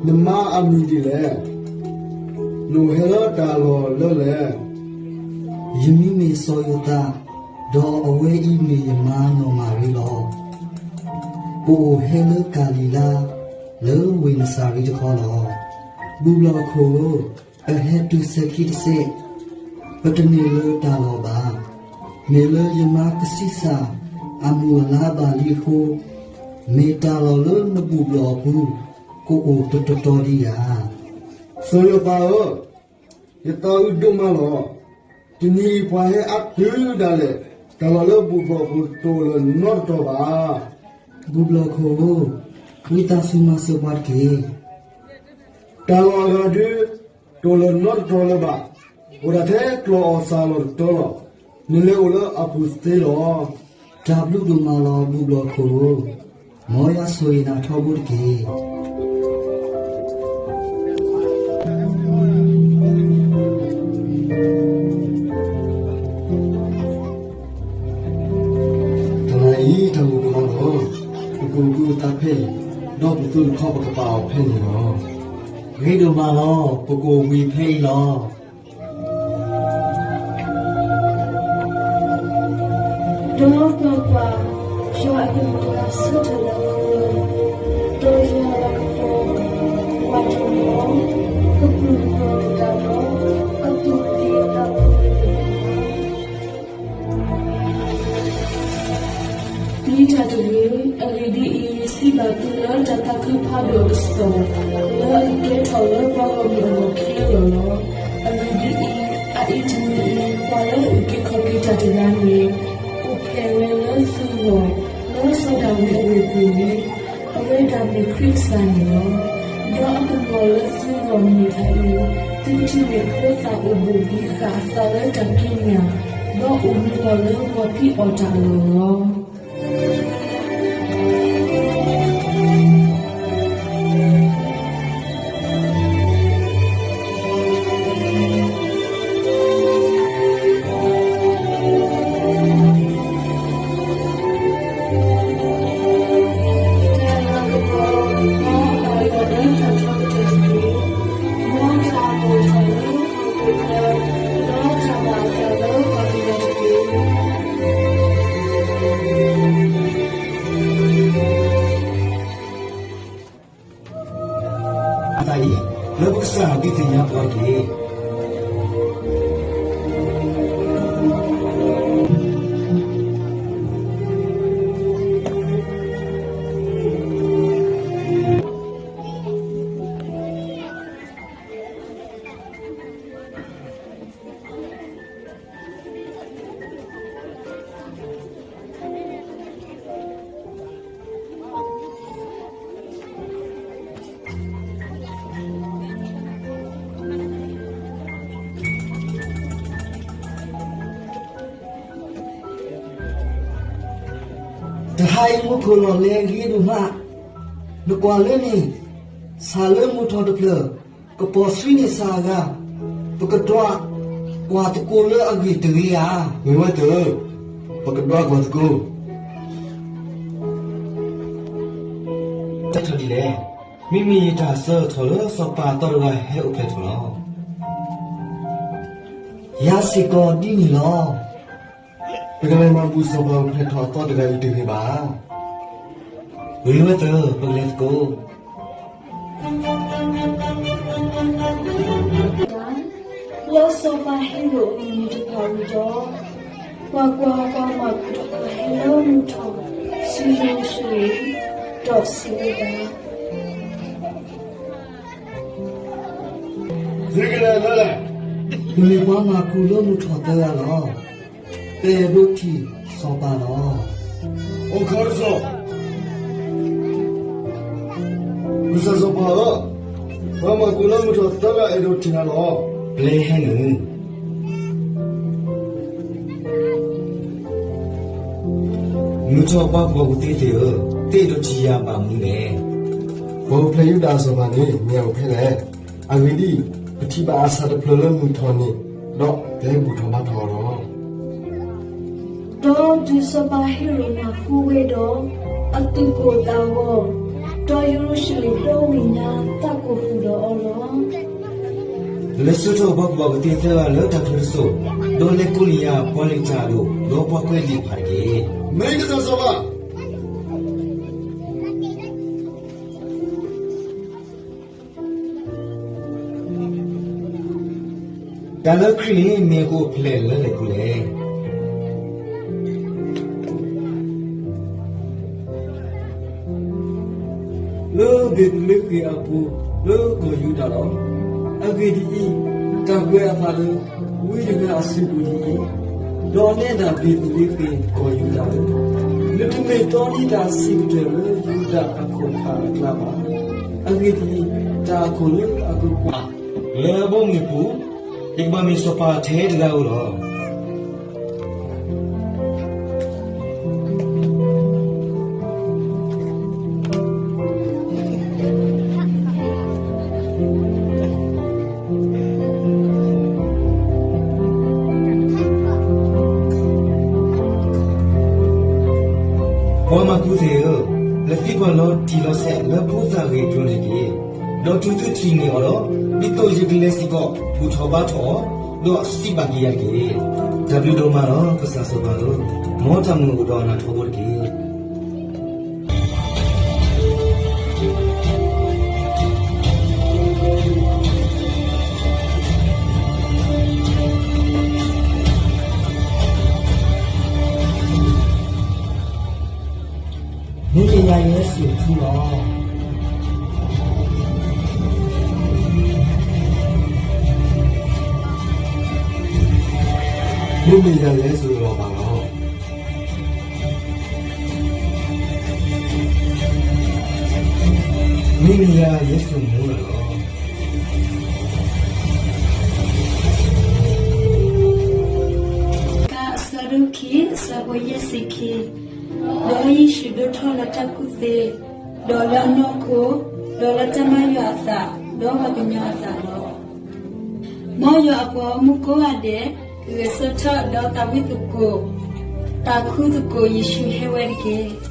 နမါအမံၤဒ်လဲၣ်. နအိၣ်ဟဲလၢတၢ်လီၢ်လၢလဲၣ်. ယမံၤမ့ၢ်စီၤယိၤသး, ဒီးအဝဲအံၤမ့ၢ်ယမါနီၢ်မၤရံလီၤ. ပအိၣ်ဟဲလၢကၤလံၤလါ, လၢဝ့ၢ်နစၤရ့းတခီလီၤ. ဘူၣ်ဘျီၣ်ခိၣ်ဧၢ, ပဟဲတုၤစဲၤခံတစဲး, ပတန့ၢ်လၢၤတၢ်လီၢ်ဘၣ်. မ့ၢ်လၢယမါကဆံးစၢ်အမုၢ်အလါဘၣ်လံအဃိ, မ့ၢ်တၢ်လီၢ်လၢနဘူၣ်ဘျီၣ်အပူၤ, ကအိၣ်တတီၤတီၤဒံးဧါ. စီၤယိၤသးဧၢ, ယသးအုးဒိၣ်မးလီၤ. တနံၤအံၤပှၤဟဲအါတုၤဒၣ်လဲာ်, တၢ်လီၢ်လၢဘူၣ်ဘျီၣ်အပူၤတအိၣ်လၢၤနီတတီၤဘၣ်. ဘူၣ်ဘျီၣ်ခိၣ်ဧၢ, ဝံသးစူၤမၤစၢၤပှၤတက့ၢ်. တၢ်လီၢ်အဂၤဒုး တအိၣ်လၢၤနီတတီၤလၢၤဘၣ်. အိၣ်ဒၣ်ထဲကျီၢ်အီၣ်စၢ်လီၢ်တတီၤလီၤ. နလဲၤအိၣ်လၢအပူၤသ့လီၤ. တၢ်ဘျုးဒိၣ်မးလီၤဘူၣ်ဘျီၣ်ခိၣ်ဧၢ, မ်ယွၤဆိၣ်ဂ့ၤနၤထီဘိတက့ၢ်. တနၤအံၤတၢ်ဂီၤဒိၣ်မးလီၤ. ပကအိၣ်ဘှံးအသးဖဲအံၤ, ဒီးပသိတခီပကပာ်အီၤဖဲန့ၣ်လီၤ. ဂ့ၤဒိၣ်မးလီၤ, ပကအိၣ်ဘှံးဖဲအံၤလီၤ. ဒီးကွၢ်ကွၢ်, ယွၤအကလုၢ်ကထါဆၢထၢၣ်လၢအဃိ, ဒီးယွၤအလၤကပီၤကွၢ်ထီၣ်လီၤ. ကပြုၢ်ကပြီၢ်တဂၤဒီး အသူၣ်ကသ့ၣ်အသးကသ့ၣ်တဂၤ ပျံၤတၢ်တဂ့ၤ. အဂ့ၢ်ဒ်အံၤ, စံးဘၣ်သုလၢတၢ်သးခုဖးဒိၣ်အကစီၣ်, လၢအကဲထီၣ်လၢပှၤဂီၢ်မုၢ်အဂီၢ်ခဲလၢာ်လီၤ. အဂ့ၢ်ဒ်အံၤ, အအံၤတနံၤအံၤ ပှၤလၢအအုၣ်က့ၤခီၣ်က့ၤတၢ်တဂၤန့ၣ်, အိၣ်ဖျဲၣ်ဝဲလၢသုဂီၢ်, လၢစီၤဒၤဝံးအဝ့ၢ်ပူၤန့ၣ်, အဝဲဒၣ်မ့ၢ်ခရံာ်ကစၢ်န့ၣ်လီၤ. ဒီးအကမီၤလၢသုဂီၢ်မုၢ်အံၤ, သုကထံၣ်န့ၢ်ဖိသၣ်အိၣ်ဘူးဒံးဃာ်အသးလၢတၢ်ကံးညာ်, ဒီးအိၣ်မူလီၤလၢဂီၤဖံးအီၣ်တၢ်အလီၢ်လီၤ. အတၢ်အံၤ, လၢပကစၢ်ဒုးသ့ၣ်ညါပှၤတက့ၢ်. တဟါအံၤမူခိၣ်လီၤလဲၤဂ့ၤဒိၣ်မး, နကွၢ်လၢန့ၣ်, ဆၣ်လၢမုၢ်ထီၣ်တဖျၢၣ်, ကပီၤဆှံန့ၢ်ဆၣ်အဂၤ, ပကဒွးကွၢ်သကိးလၢအဂ့ၢ်တဂ့ၤဧါ. ဝ့ၢ်ဝဲသၢ, ပကဒွးကွၢ်သကိး. တၢ်ထီၣ်ဒ်လဲၣ်, မ့မ့ၢ်ယတၢ်ဆၢထီၣ်လၢစီၤပၤအသီတဂၤဟဲအိၣ်ဖျဲၣ်ထီၣ်လီၤ. ယၤစ့ၢ်ကီးဒ်န့ၣ်လီၤ. ပကလဲၤမၤဘူၣ်စီၤပၤအိၣ်ဖျဲၣ်ထီၣ်အသီတဂၤအံၤတဂ့ၤဘၣ်. ဝ့ၢ်ဝဲသၢ, ပကလဲၤသကိး. လၢစီၤပၤဟ့ရိာ်အမုၢ်နံၤတဖၣ်ဝံၤဒီး, ကွၢ်ကွၢ်, ပှၤမၢ်ကူၣ်တဖၣ်ဟဲလၢမုၢ်ထီၣ်ဆူယရူၤၡလ့ၣ်, ဒီးစံးဝဲဒၣ်, သုကလဲၤလၢလဲၣ်. ပမ့ၢ်ပှၤမၢ်ကူၣ်လၢမုၢ်ထီၣ်သၢဂၤလီၤ. ပအဲၣ်ဒိးထံၣ်စီၤပၤလီၤ. အိၣ်ခိးတစိၢ်, ကစၢ်စီၤပၤဧၢ, ပှၤမၢ်ကူၣ်လၢမုၢ်ထီၣ်သၢဂၤအဲၣ်ဒိးထံၣ်နၤလီၤ. ပျဲဟဲနုာ်. မုၢ်ထီၣ်ပှၤကူၣ်ဘၣ်ကူၣ်သ့သ့ၣ်ဧၢ, သုအဲၣ်ဒိးထံၣ်ယၤဘၣ်မနုၤလဲၣ်. ပှၤအိၣ်ဖျဲၣ်ယူဒၤအစီၤပၤန့ၣ် မ့ၢ်အအိၣ်ဖဲလဲၣ်. အဂ့ၢ်ဒ်အံၤ, ပထံၣ်ဘၣ်အဆၣ်တဖျၢၣ်လၢမုၢ်ထီၣ်န့ၣ်, ဒီးပဟဲဘူၣ်ထီၣ်ဘါထီၣ်အီၤလီၤ. ဒီးတုၤစီၤပၤဟ့ရိာ်မၢ်ကူၣ်ဝဲဒီး, အသူၣ်ကိၢ်သးဂီၤ, ဒီးယရူၤၡလ့ၣ်ဒီဝ့ၢ်ညါ သးကိၢ်ဃုာ်ဒီးအီၤလီၤ. လဲၤဆှၢထီၣ်ပှၤကူၣ်ဘၣ်ကူၣ်သ့သၢဂၤလၢတၢ်ချၢတစိၢ်, ဒီးလဲၤကိးန့ၢ်ယၤပှၤလၢတၢ်အဒိၣ် ဒီးပှၤကွဲးလံာ်တဖၣ်တက့ၢ်. မ့ၢ်ကစၢ်စီၤပၤ တၢ်လၢခရံာ်န့ၣ်မ့ၢ်အဃိအဖျဲၣ်လၢလဲၤခူလဲၣ်. လၢဘ့းသလ့ဃ့ၣ်အပူၤ လၢကီၢ်ယူဒၤလီၤ. အဂ့ၢ်ဒ်အံၤ, တၢ်ကွဲးအသးလၢ ဝံတဂၤအစုပူၤဒ်အံၤ, ဒီးနဲဒၣ်ဘ့းသလ့ဃ့ၣ်ကီၢ်ယူဒၤဧၢ, နတမ့ၢ်တီန့ၢ်တၢ်စံးကတၢၢ်လၢယူဒၤအခိၣ်ဖးအကျါဘၣ်. အဂ့ၢ်ဒ်အံၤ, တၢ်အခိၣ်လၢအကကွၢ် လၢအဘီအမုၢ်အပူၤ, ယကဘၣ်မ့ၢ်စီၤပၤထဲတဂၤဧိၤလီၤ. ပှၤမၢကူသ့ၣ်ဧၢ, လဲၤသံကွၢ်လီၤတံၢ်လီၤဆဲးလၢဖိသၣ်ဂ့ၢ်အကျိၤန့ၣ်တက့ၢ်. ဒီးတုၤသုထံၣ်န့ၢ်အီၤဒီး, ဒ်သိးယကလဲၤစ့ၢ်ကီးဘူၣ်ထီၣ်ဘါထီၣ်အီၤ, ဒီးစံးဘၣ်က့ၤယၤတက့ၢ်. တၢ်ဘျုးဒိၣ်မးလီၤ ကစၢ်စီၤပၤဧၢ, မ်တၢ်မုာ်အိၣ်ဒီးနၤထီဘိတက့ၢ်. မ့မ့ၢ်ယၤယဟဲစိာ်ထူလီၤ. မ့မ့ၢ်ယၤယဟဲစိာ်လီၤဘၣ်လီၤ. မ့မ့ၢ်ယၤယဟဲစိာ်မူလီၤ. ကါအဆၢဒိၣ်ခံ အဆၢဖိယဲၢ်ဆံခံ, ဒီးယ့ၣ်ၡူးဒိၣ်ထီၣ်လၢတၢ်ကူၣ်သ့, ဒီးလၢအနီၢ်ခိ, ဒီးလၢတၢ်မၤယွၤအသး, ဒီးပှၤကညီအသးလီၤ. မ်ယွၤအပှၤဂီၢ်မုၢ်ကိးဂၤဒဲး, ကဂဲၤဆၢထၢၣ်ဒီးသးဝံၣ်သကိး, သးခုသကိးယ့ၣ်ၡူးဟဲဝဲတက့ၢ်.